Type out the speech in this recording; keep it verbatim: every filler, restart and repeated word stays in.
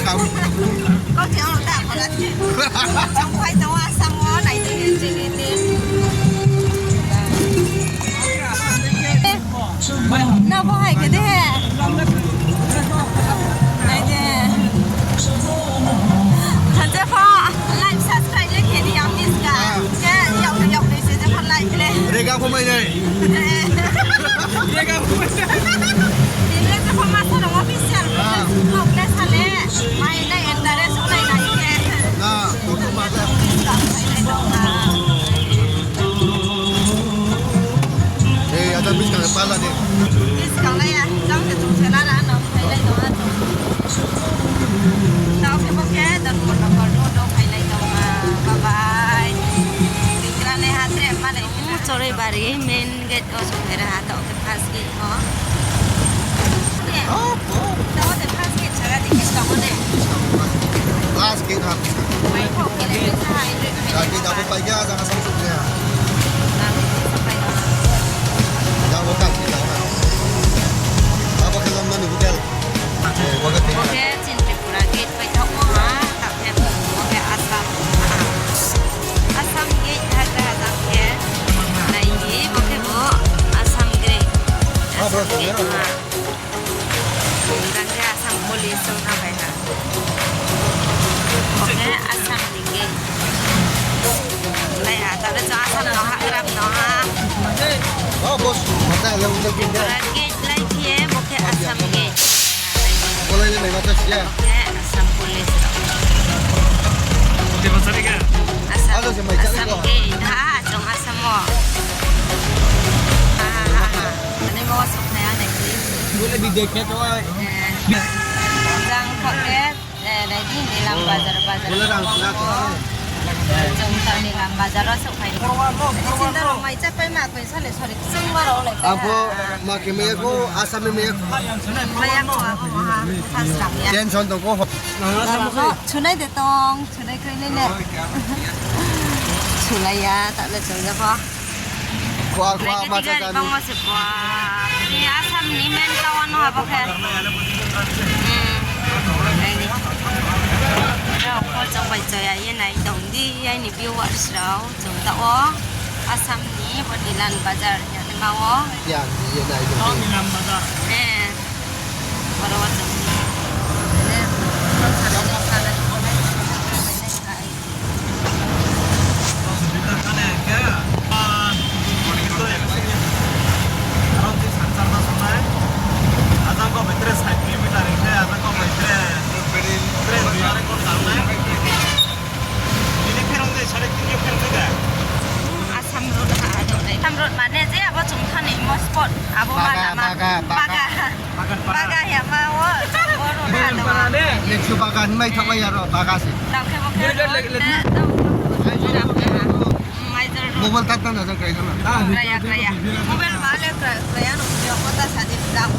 Kau se ong ta pala se. Chung phai tong Assam wo, nai di, di, di, di. Na bo hai khe de he. Nai de. Thansa pho, like, subscribe le khe di, ang miss ka. Khe, yau, yau, ni se je pho like le. Rega pho mai nai. Rega pho mai nai. Ni le je pho ma sa rong official. Ah. Vlog le sa le. Mai nai, interest nai nai khe. Na, tu tu ma sa. Miss ka, mai nai dong na. Eh, ada miss ka pala de. Miss ka lai ya, jang se chung se la na, no, phailai tong ha chung. Tao khe bo khe, Dhanpur Nagar no, no, phailai tong ha. Bye bye. Tikra ne ha, tre ma lai. Chorai bari, main gate o song ra ha, tao khe first gate o. Tao khe first gate sara di khe tong ne. Last gate ha. Mai kho khe le sa ha, ide. Last gate abo pai ya, jang Assam sung ya. Jang bo kang khe jang na. Abo khe London ni hotel. Eh, bo khe Bo khe chini Tripura gate paithaohmo ha, tao khe bo khe Assam ha. Assam gate ha khe ha jang khe nai di, bo khe bo Assam gate. Assam gate ha. Jang khe Assam police song ha bai ha. Bo khe Assam ni gate. Lai ha, taoh le chung Assam no ha, gram no ha. Tripura gate lai khe, bo khe Assam gate. Bo khe Assam police rao. Assam, Assam gate ha, chung Assam o. Ha, ha, ha, ha. Ani bo soknai anai khe. Eh, jang kho khe. Eh, nai di, Nilam Bazar, bazar. Chung ta Nilam Bazar o souhphai. Sinda rao mai chapai ma koi sale sori kchungma rao lai. Abo ma khe maya kho, Assam ni maya kho. Maya kho, abo maha, khasram ya. Tension tong kho. Sunai de tong, sunai kroi nai ne. Sulai ya, taoh le chung ya kho. Khua, khua, ma cha cha ni. Bangma se khua. Ni Assam ni main town no abo khe. Hmm. Nai ni. Rao pho chung bai chaya ye nai tong di, aini viewers rao. Chung taoh wo Assam ni bo Nilam Bazar ya ni ma wo. Ya, ye nai tong di. Nilam Bazar. Eh. Boro wo chung. Eh, Assam Road ha, Assam Road mane je abo chung thani mo spot, abo baga, baga, baga. Baga ya ma wo, bo road ha tong. Leksu baga ni mai thangmai ya ro, baga se. Tao khe bo khe road, tao khe bo road. Mobile tat na jang krai khana. Kraya, kraya. Mobile ma le kra-, kraya no, yo kota sa di tao.